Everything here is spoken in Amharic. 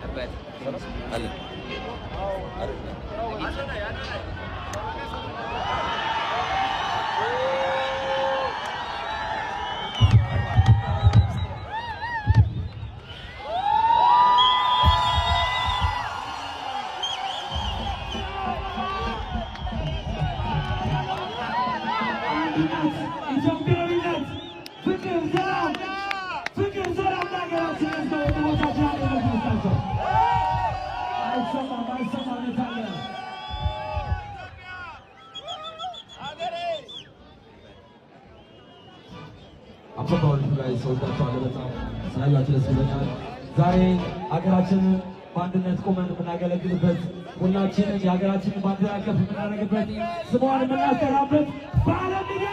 አለ አሪፍ ነው። አንድነት፣ ኢትዮጵያዊነት፣ ፍቅር፣ ሰላም፣ ፍቅር፣ ሰላም ለሀገራችን ህዝብ ወንድሞቻችን አንድነት ይስጣቸው። አይሰማም፣ አይሰማም። የታለ አበባዎቹ ላይ ሰወዳቸዋለሁ። በጣም ስላያችሁ ደስ ብሎኛል። ዛሬ ሀገራችንን በአንድነት ቆመን የምናገለግልበት፣ ሁላችንም የሀገራችንን ባንዲራ ከፍ የምናደርግበት፣ ስሟን የምናስጠራበት በዓለም ሚዲያ